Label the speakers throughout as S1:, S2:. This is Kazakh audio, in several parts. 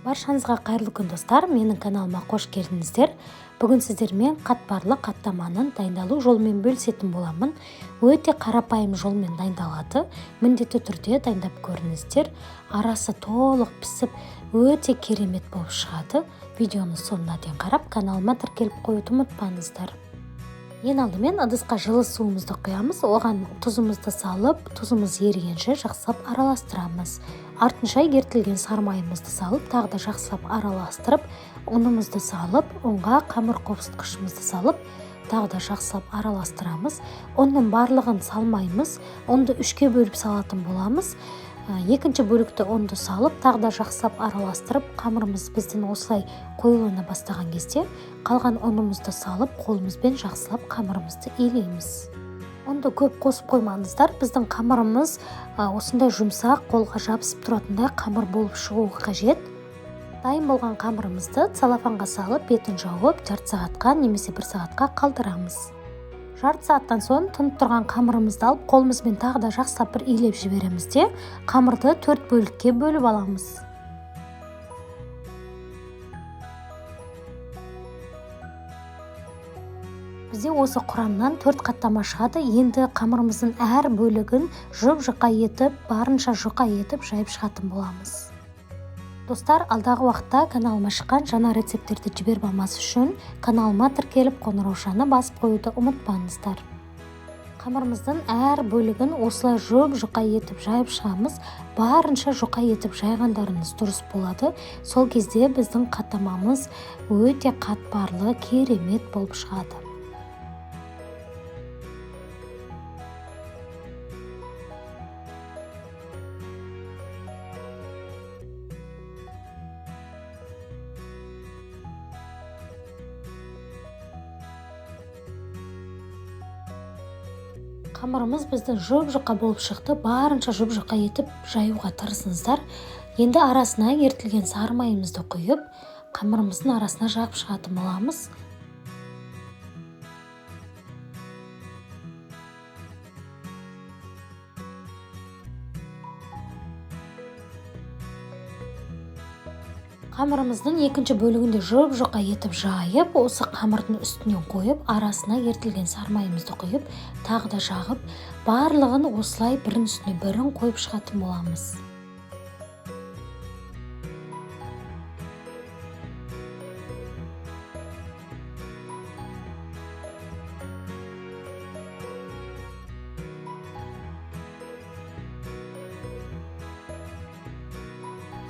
S1: Баршаңызға қайырлы күн, достар! Менің каналыма қош келдіңіздер. Бүгін сіздермен қатпарлы қаттаманың дайындалу жолымен бөлісетін боламын. Өте қарапайым жолмен дайындалады. Міндетті түрде дайындап көріңіздер. Арасы толық пісіп, өте керемет болып шығады. Видеоны соңына дейін қарап, каналыма тіркеліп қоюды ұмытпаңыздар. Ең алдымен ыдысқа жылы суымызды құямыз, оған тұзымызды салып, тұзымыз ерігенше жақсылап араластырамыз. Артынша ерітілген сары майымызды салып, тағы да жақсылап араластырып, ұнымызды салып, ұнға қамыр қопсытқышымызды салып, тағы да жақсылап араластырамыз. Ұнның барлығын салмаймыз, ұнды үшке бөліп салатын боламыз. Екінші бөлікті ұнды салып, тағы да жақсылап араластырып, қамырымыз біздің осылай қоюлана бастаған кезде қалған ұнымызды салып, қолымызбен жақсылап қамырымызды илейміз. Ұнды көп қосып қоймаңыздар, біздің қамырымыз осындай жұмсақ, қолға жабысып тұратындай қамыр болып шығуы қажет. Дайын болған қамырымызды целлофанға салып, бетін жауып, жарты сағатқа немесе бір сағатқа қалдырамыз. Жарты сағаттан соң тұнып тұрған қамырымызды алып, қолымызбен тағы да жақсылап бір илеп жібереміз де, қамырды төрт бөлікке бөліп аламыз. Бізде осы құрамнан 4 қаттама шығады. Енді қамырымыздың әр бөлігін жұп-жұқа етіп, барынша жұқа етіп жайып шығатын боламыз. Достар, алдағы уақытта каналыма шыққан жаңа рецепттерді жіберіп алмас үшін каналыма тіркеліп, қоңыраушаны басып қоюды ұмытпаңыздар. Қамырымыздың әр бөлігін осылай жұп-жұқа етіп жайып шығамыз. Барынша жұқа етіп жайғандарыңыз дұрыс болады. Сол кезде біздің қаттамамыз өте қатпарлы, керемет болып шығады. Қамырымыз біздің жұп-жұқа болып шықты. Барынша жұп-жұқа етіп жаюға тырысыңыздар. Енді арасына ерітілген сары майымызды құйып, қамырымыздың арасына жағып шығатын боламыз. Қамырымыздың екінші бөлігінде жұп-жұқа етіп жайып, осы қамырдың үстінен қойып, арасына ерітілген сары майымызды құйып, тағы да жағып, барлығын осылай бірінің үстіне бірін қойып шығатын боламыз.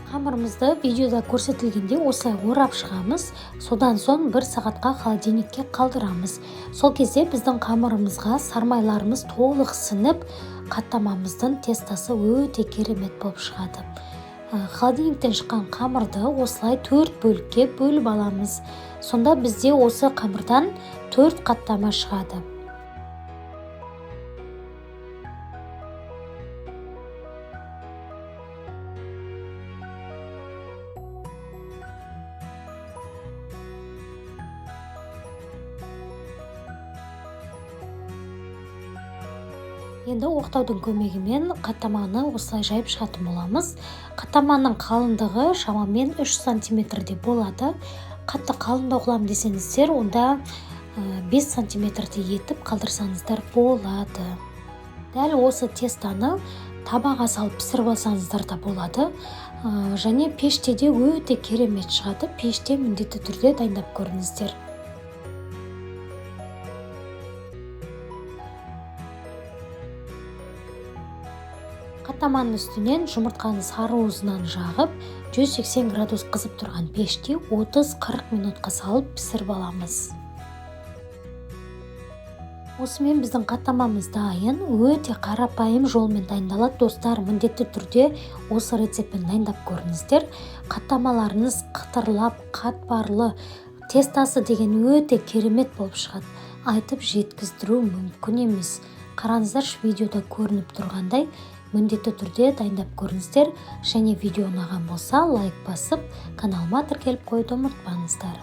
S1: Қамырымызды видеода көрсетілгенде осылай орап шығамыз. Содан соң бір сағатқа холодильникке қалдырамыз. Сол кезде біздің қамырымызға сармайларымыз толық сіңіп, қаттамамыздың тестасы өте керемет болып шығады. Холодильниктен шыққан қамырды осылай 4 бөлікке бөліп аламыз. Сонда бізде осы қамырдан 4 қаттама шығады. Енді оқтаудың көмегімен қаттаманы осылай жайып шығатын боламыз. Қаттаманың қалыңдығы шамамен 3 сантиметрде болады. Қатты қалыңдау қыламын десеңіздер, онда 5 сантиметрде етіп қалдырсаңыздар болады. Дәл осы тестаны табаға салып пісіріп алсаңыздар да болады. Және пеште де өте керемет шығады. Пеште міндетті түрде дайындап көріңіздер. Қаттаманың үстінен жұмыртқаны сары уызынан жағып, 180 градус қызып тұрған пеште 30-40 минутқа салып пісіріп аламыз. Осымен біздің қаттамамыз дайын. Өте қарапайым жолмен дайындалады, достар. Міндетті түрде осы рецептпен дайындап көріңіздер. Қаттамаларыңыз қытырлап, қатпарлы, тестасы деген өте керемет болып шығады. Айтып жеткіздіру мүмкін емес. Қараңыздаршы, видеода көрініп тұрғандай міндетті түрде дайындап көріңіздер. Және видео ұнаған болса, лайк басып, каналыма тіркеліп қоюды ұмытпаңыздар.